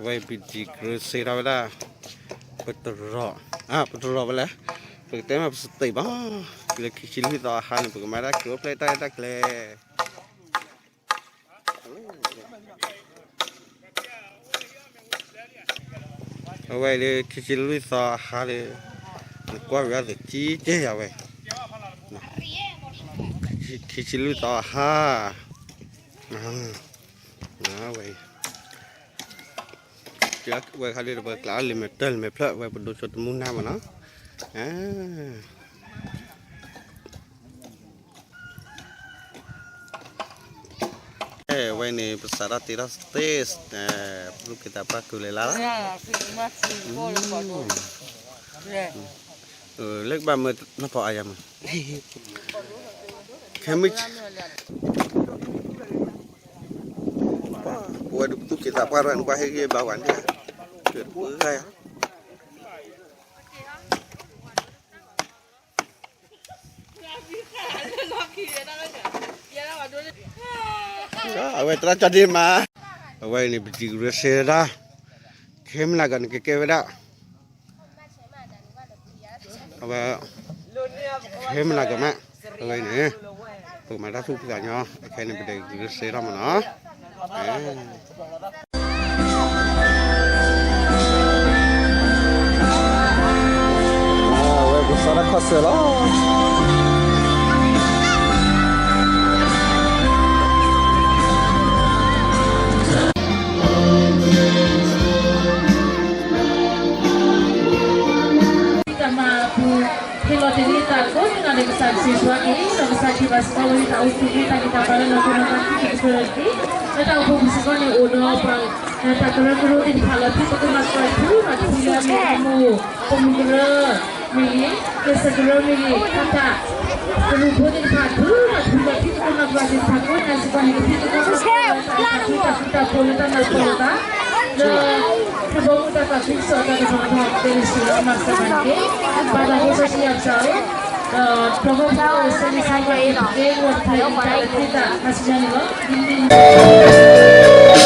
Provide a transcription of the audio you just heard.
အဝဲပဒံးကရၢစ့ထီၣ်ဝဲဒၣ် ပတရီး, ပတရီးဝဲလဲၣ်, ပကတဲမ့ၢ်ပစတ့းဘၣ်, လၢခံဆံလွံၢ်သီအဟါန့ၣ် ပကမၤဒၣ်က့ၤအိၣ်ဖျဲၣ်တၢ်ရဲၣ်တၢ်ကျဲၤ. အဝဲလၢခံဆံလွံၢ်သီအဟါလၢ နကွၢ်ဝဲဒၣ်သ့ၣ်ကံကဲယၤဝဲ, ခံဆံလွံၢ်သီအဟါ, ဝဲ ဝဲခါဒ်ပကျးလၢလံာ်မဲာ်တၢၢ်လံာ်မဲာ်ဖျၢၣ် ဝဲပဒိဆိတမူနၢ်မးနီၤ. ဝဲန့ၣ် ပစးထီၣ်တ့ထီၣ်သ့, ပသူၣ်က့သးပှၢ်ကုာ်လၢ်လၢ်လီၤ. လၢကဘၣ်မၢနီၢ်ဖီအါယၤမး, ခဲမုၢ် ပဝဲဒၣ်ပသူၣ်က့သးပှၢ်တဂၤန့ၣ် ပှၤဟ့ၣ်ဂံၢ်ဘါဝဲန့ၣ်, ကတပှဲၤဂၤယၤ, အဝဲတရၢ်ကၠီဒ့မး, အဝဲန့ၣ်ပဒံးကရၢစ့ဒၣ်, ခဲမုၢ်နၤကီးန့ၣ်ကကဲဝဲဒၣ် အဝဲ ခဲမုၢ်နၤကီးမး, အဝဲန့ၣ် ပကမၤတၢ်သူၣ်ဖှံသးညီ, အခဲန့ၣ်ပဒံးကရၢစ့ထီၣ်မးနီၤ. အဝဲပကစးထီၣ်ခီၣ်ဆၢလီၤ. တၢ်မၤပူၤ ဟ့ၣ်လီၤတ့ၢ်လံတၢ်ကိးနီၢ်ဂၤဒဲး ကစၢ်ယ့ၣ်ၡူးခရံာ်, ဒီးကစၢ်ခရံာ်ဘၣ်စ့ၢ်ကီးဝဲတၢ်အိၣ်ဆူၣ်အိၣ်ချ့ တၢ်ဂံၢ်တၢ်ဘါလၢနီၢ်ခိနီၢ်သး ခံကတၢၢ်တက့ၢ်. လၢတၢ်အိၣ်ဖှိၣ်ပူၤစ့ၢ်ကီးန့ၣ် အိၣ်ဒီးပှၤ တၢ်ကရၢကရိသ့ၣ်တဖၣ်လၢ ဖံးသကိးမၤသကိး ဖုမၤတဖုလၢအမ့ၢ် ပိာ်မုၣ်ကရၢ မ့ၢ်ဂ့ၤ, ကစၢ်ကရၢမ့ၢ်ဂ့ၤ, တၢ် ကရူၢ်ဖိသ့ၣ်တဖၣ် ဖုမၤတဖုလၢ ဖံးသကိးမၤသကိးသ့ၣ်တဖၣ် ကိးညါစ့ၢ်ကီးန့ၣ် ကဖံးသကိးမၤသကိးလၢတၢ်အဲၣ်တၢ်ကွံ တၢ်ဃူတၢ်ဖိးလၢတၢ်နၢ်ပၢၢ်လိာ်သး လၢ ခရံာ်ဘီမုၢ်တၢ်သးခုကစီၣ်အတၢ်ကမၣ်တဖၣ် ကလဲၤဆူၣ်လီၤမၤစၢၤဘၣ်န့ၣ်တက့ၢ်. ဘၣ်တၢ်ဟဲစိာ်ဆူယွၤပၢ်ဧၢ, ဒီးဒီးဂီၢ်ဖျါဝဲစ့ၢ်ကီး ကဲဝဲဖဲအံၤတၢ်အဲၣ်တၢ်ခရံာ်တၢ်ခါဆူညါန့ၣ်လီၤ.